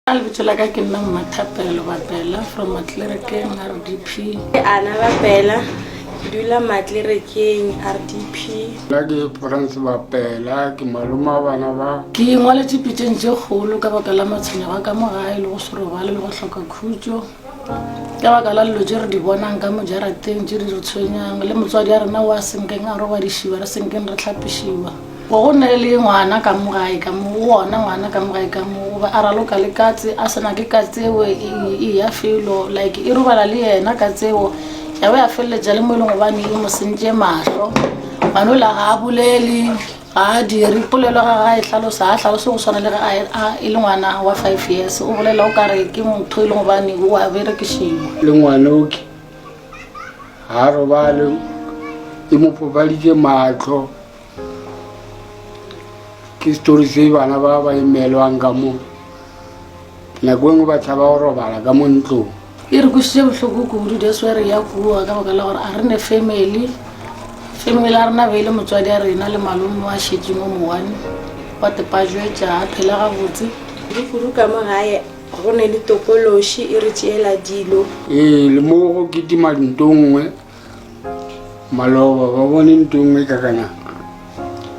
Ka lebitso la ka ke nna Mmathapelo Bapela from Matlerekeng RDP. Ke Ana Bapela, ke dula Matlerekeng RDP. Nna ke Frans Bapela, ke malome wa bana ba. Ke ingwaletše pitšeng tše kgolo ka baka la matshwenyego a ka mo gae le go se robale le go hloka khutšo ka baka la dilo tše re di bonang ka mo jarateng tše di re tshwenyang le motswadi a rena wa senkeng a robadišiwa re senkeng re hlapišiwa. Go go ne le ngwana ka mo gae ka mo, o gona ngwana ka mo gae ka mo, o be a raloka le katse, a sa nyake katse eo e ya felo, like e robala le yena katse eo, ya ba ya feleletša le mo e leng gobane e mo sentše mahlo. Ngwana ola ga a bolele, ga a dire, polelo ga ga e hlalosa, ga a hlalose go swana le ge a e le ngwana wa 5 years, o bolela o kare ke motho e leng gobane o a berekišiwa. Le ngwanoke ga a robale, e mo fofaditše mahlo. Ke story se bana ba ba emelwang ka mo nako e nngwe ba tšhaba go robala ka mo ntlong. E re kwešitše bohloko kudu that's why re ya kua ka baka la gore a re ne family family ya rena be e le motswadi ya rena le malome wa šetšeng o mowane wa tepajwetša a phela gabotse. Kudu-kudu ka mo gae go ne le tokološi e re tšeela dilo. Ee, le mo go kitima nto nngwe Maloba ba bone nto nngwe ka kana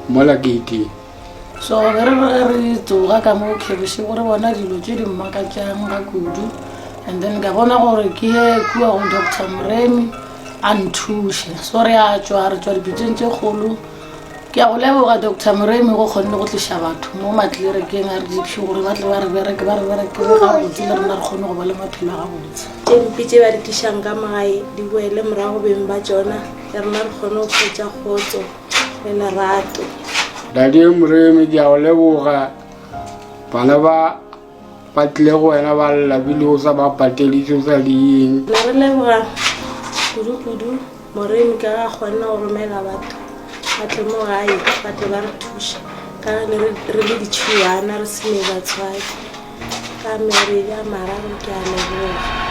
mola gate. So ge re re re tsoga ka mo khe bošego re bona dilo tše di mmakatšang ga kudu and then ka bona gore ke ye kua go Doctor Moremi a nthuše. So re a tšwa re tšwa dipitseng tše kgolo. Ke a go leboga Doctor Moremi go kgonne go tliša batho mo matlerekeng a RDP gore ba tle ba re bereke ba re berekele gabotse le rena re kgone go ba le maphelo a gabotse. Tše mpe tše ba di tlišang ka mo gae di boele morago beng ba tšona, le rena re kgone go hwetša kgotso le lerato. Daddy Moremi ke a go leboga bana ba ba tlile go wena ba lla bile o sa ba patelitse o sa dieng. Na re leboga kudu-kudu Moremi ka ga kgonne go romela batho ba tle mo gae ba tle ba re thuše ka ge ne re le ditšhiwana re se ne batswadi. Ka Mary ya Mararo ke a leboga.